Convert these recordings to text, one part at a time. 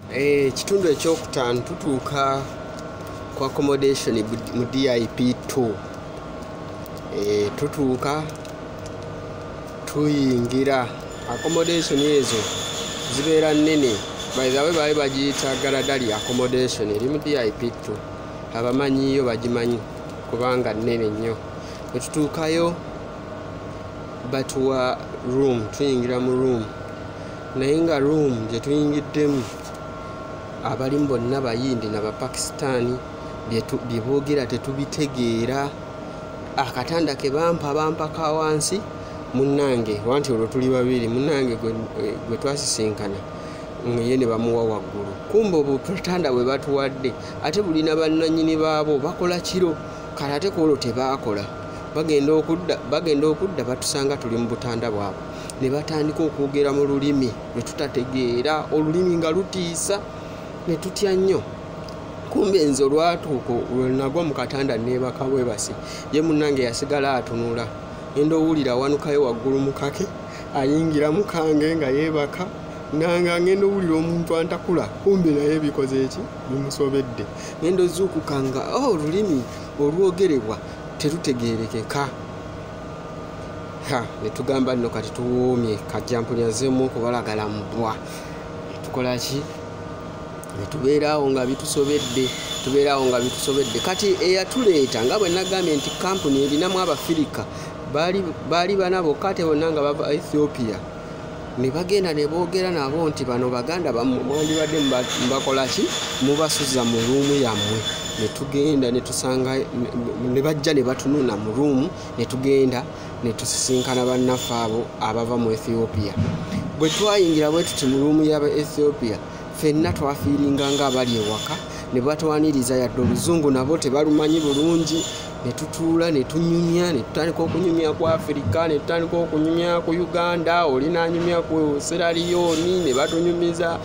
Ekitundu ekyokutaano, tutuuka ku accommodation mu DIP2. Tutuuka tuyingira accommodation, ezo zibeera nnene. By the way, baali bagiyita Galadari accommodation, eri mu DIP2. Abamanyiyo bagimanyi kubanga nnene nnyo. Bwe tutuukayo batuwa room, tuyingira mu room, naye nga room gye tuyingiddemu abalimu bonna Bayindi n'Abapakisitaani. Bye boogera tetubitegeera. Akatanda ke bampa, bampa ka wansi. Munnange, wanti olwo tuli babiri, munnange gwe twasisinkana ye ne bamuwa waggulu. Kumbe obutanda bwe batuwadde ate bulina bannannyini baabwo, bakola kiro. Kale ate ku olwo tebaakola, bagenda okudda batusanga tuli mu butanda bwabwe, ne batandika okwogera mu lulimi lwe tutategeera, olulimi nga lutiisa, ne tutya nnyo. Kumbe nze olwatuuka lwe nagwa mu katanda neebaka bwebasi, ye munnange yasigala atunula. Ngenda owulira awanukayo waggulu mu kake, ayingira mu kange nga yeebaka. Nanga ngenda owulira omuntu antakula, kumbe naye bikoze eki, bimusobedde. Ngenda ozuukuka nga, oh, olulimi olwogerebwa terutegeerekeka. Ha, ne tugamba nno kati tuwoomye, kajjampuni azzeemu okubalagala mu bbwa. Tukola ki? Ne tubeera awo nga bitusobedde, tubeera awo nga bitusobedde. Kati eyatuleeta, nga bwe nagambye nti kampuni erinamu Abafirika, baali bana bokka, ate bonna nga bava Ethiopia. Ne bagenda ne boogera nabo nti bano baganda bammwe, mwandibadde mubakola ki, mubasuza mu room yammwe. Ne tugenda ne tusanga ne bajja ne batununa mu room, ne tugenda ne tusisinkana bannaffe abo abava mu Ethiopia. Bwe twayingira bwe tuti mu room y'aba Ethiopia, ffenna twafeelinga nga abali ewaka. Ne batwaniriza, yadde oluzungu nabo tebalumanyi bulungi. Ne tutuula ne tunyumya, ne tutandika okunyumya ku Afirika, ne tutandika okunyumya ku Uganda, oli n'anyumya ku Sierra Leone, ne batunyumiza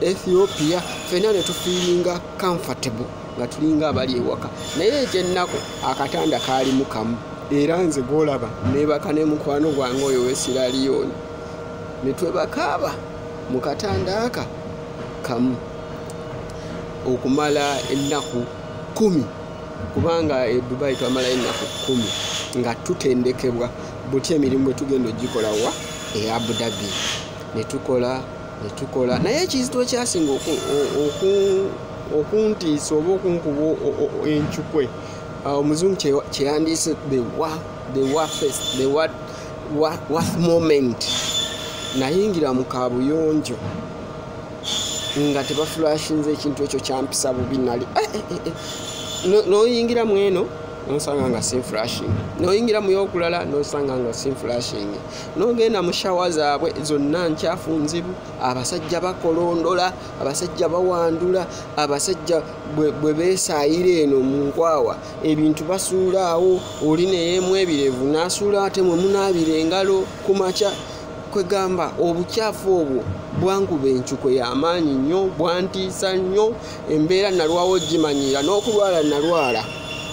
Ethiopia. Ffenna ne tufeelinga comfortable nga tulinga abali ewaka. Naye ekyennaku, akatanda kaalimu kamu, era nze gwolaba neebaka ne mukwano gwange oyo w'e Sierra Leone, ne twebakaaba mu katanda aka kamu okumala ennaku 10, kubanga e Dubai twamalayo ennaku 10 nga tutendekebwa buty emirimu bwe tugenda ogikola wa e Abu Dhabi. Ne tukola, ne tukola, naye ekizibu ekyasinga okuntiisa oba okunkuba encukwe, omuzungu kyeyandiise the worst moment, nayingira mu kabuyonjo nga tebaflushinze. Ekintu ekyo kyampisa bubi. Nali noyingira mu eno nosanga nga si flushing, noyingira mu yokulala nosanga nga si flushing, nogenda mu shower zaabwe zonna nkyafu, nzibu. Abasajja bakolondola, abasajja bawandula, abasajja bwe beesaayira eno mu nkwawa, ebintu basuula awo. Oli neyeemu ebirevu n'asuula, ate mwe munaabira engalo ku makya. Kwegamba obukyafu obwo bwankuba encukwe y'amaanyi nnyo, bwantiisa nnyo. Embeera nalwawo gimanyira, n'okulwala nalwala.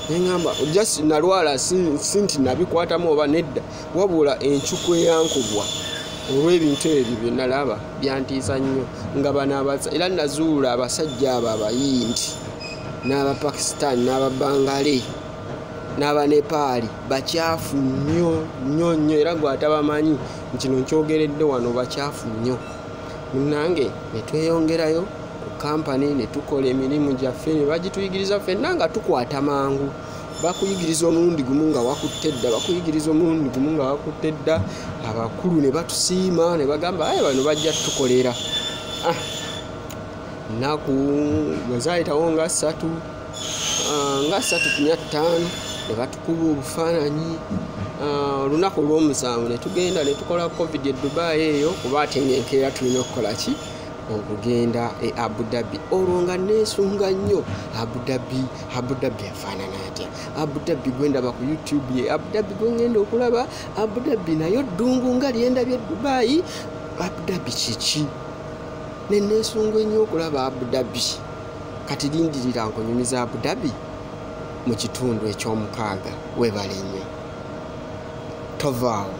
Neŋŋamba just nalwala, si nti nabikwatamu oba nedda, wabula encukwe yankubwa olw'ebintu ebyo bye nalaba byantiisa nnyo. Nga bano era nazuula abasajja abo Abayindi n'Abapakistan n'Ababangale n'Abanepaali bakyafu nnyo nnyo nnyo, era gwe atabamanyi, nkino nkyogeredde wano, bakyafu nnyo. Munnange, ne tweyongerayo ku kampani, ne tukola emirimu gyaffe, ne bagituyigiriza ffenna nga tukwata mangu. Bakuyigiriza omulundi gumu nga wakutte dda, bakuyigiriza omulundi gumu nga wakutte dda. Abakulu ne batusiima ne bagamba, "Aye, bano bajja tukolera." Ah, nnaku bwe zaayitawo nga 3, nga 3 ku 500, ne batukuba obufaananyi. Olunaku olw'omusanvu ne tugenda ne tukola COVID e Dubai eyo, kuba ate ng'enkeera tulina okukola ki, okugenda e Abu Dhabi. Olwo nga neesunga nnyo Abu Dhabi. Abu Dhabi afaanana atya? Abu Dhabi gwe ndaba ku YouTube ye Abu Dhabi gwe ngenda okulaba? Abu Dhabi nayo ddungu nga lyendabye Dubai? Abu Dhabi kiki? Ne neesunga ennyo okulaba Abu Dhabi. Kati lindirira nkunyumiza Abu Dhabi mu kitundu ekyomukaaga. Weebale nnyo, tovaawo.